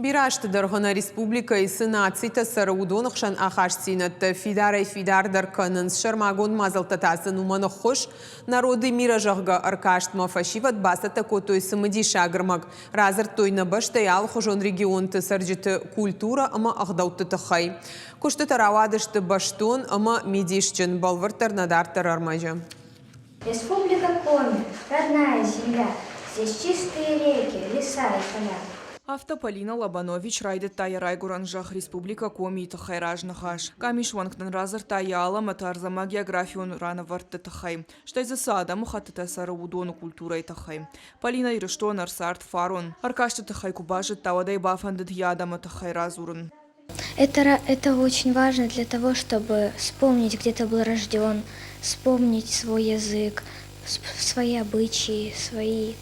Бирӕ азты дӕргъы нӕ республикӕйы цы нацитӕ цӕры, уыдоны хсӕн ахастдзинӕдтӕ фидарӕй-фидардӕр кӕнынц. Сӕрмагонд мадзӕлттӕ та сын уымӕн ӕххуыс. Народы мира, зӕгъгӕ, ӕркастмӕ фӕсивӕд бацӕттӕ кодтой цымыдисаг ӕрмӕг. Радзырдтой нӕ бӕстӕйы алыхуызон регионты цӕрджыты культурӕ ӕмӕ ӕгъдӕутты тыххӕй. Куыстытӕ рауадысты бӕстон ӕмӕ мидисджын, бӕлвырддӕр нӕ дарддӕр ӕрмӕджы. Республика Коми, родная земля, здесь чистые реки, леса и поля. Афтӕ Полина Лобанович райдыдта йӕ райгуырӕн зӕхх Республикӕ Комийы тыххӕй разныхас. Къамис уӕнгтӕн радзырдта йӕ алӕмӕты ӕрдз ӕмӕ географион ранӕвӕрдты тыххӕй, стӕй дзы цы адӕмыхӕттытӕ цӕры, уыдоны культурӕйы тыххӕй. Полина Ирыстоны ӕрцард фарон. Ӕркасты тыххӕй куы базыдта, уӕд ӕй бафӕндыд йӕ адӕмы тыххӕй радзурын. Это очень важно для того, чтобы вспомнить, где ты был рожден, вспомнить свой язык, свои обычаи, свои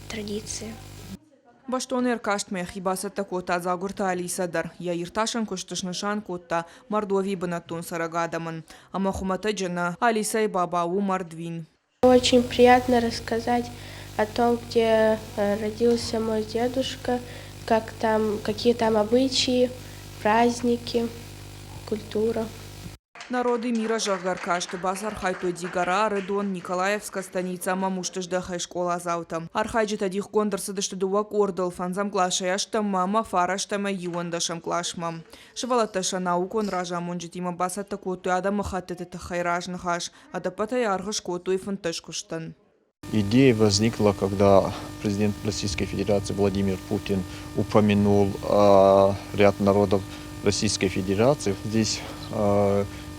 традиции. Бӕстон ӕркастмӕ йӕхи бацӕттӕ кодта Дзагуырты Алисӕ дӕр. Йӕ иртасӕн куыст снысан кодта Мордовийы бынӕттон цӕрӕг адӕмӕн. Ӕмӕ хуымӕтӕджы нӕ, Алисӕйы баба у мордвин. Очень приятно рассказать о том, где родился мой дедушка, как там, какие там обычаи, праздники, культура. Народы мира, зӕгъгӕ, ӕркасты бацархайдтой Дигора, Ӕрыдон, Николаевская станицӕ ӕмӕ Мустыздӕхӕй скъоладзаутӕ. Архайджытӕ дихгонд ӕрцыдысты дыууӕ къордыл, фӕндзӕм къласӕй ӕстӕммӕ ӕмӕ фарӕстӕмӕй иуӕндӕсӕм къласмӕ. Сывӕллӕттӕ сӕ наукон разамонджытимӕ бацӕттӕ кодтой адӕмыхӕттыты тыххӕй разныхас, Ӕдӕппӕтӕй аргъ скодтой 15 куыстӕн. Идея возникла, когда президент Российской Федерации Владимир Путин упомянул ряд народов Российской Федерации. Здесь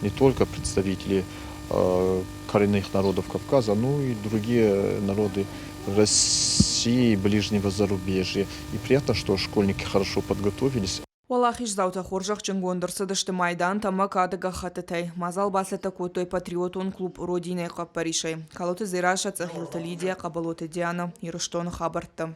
не только представители коренных народов Кавказа, но и другие народы России, ближнего зарубежья. И приятно, что школьники хорошо подготовились. Уӕлахиздзаутӕ хорзӕхджынгонд ӕрцыдысты майдантӕ ӕмӕ кады гӕххӕттытӕй. Мадзал бацӕттӕ кодтой патриотон клуб «Родина-йы хъӕппӕрисӕй. Калоты Дзерассӕ, Цъӕхилты Лидия, Хъӕбӕлоты Диана, Ирыстоны хабӕрттӕ.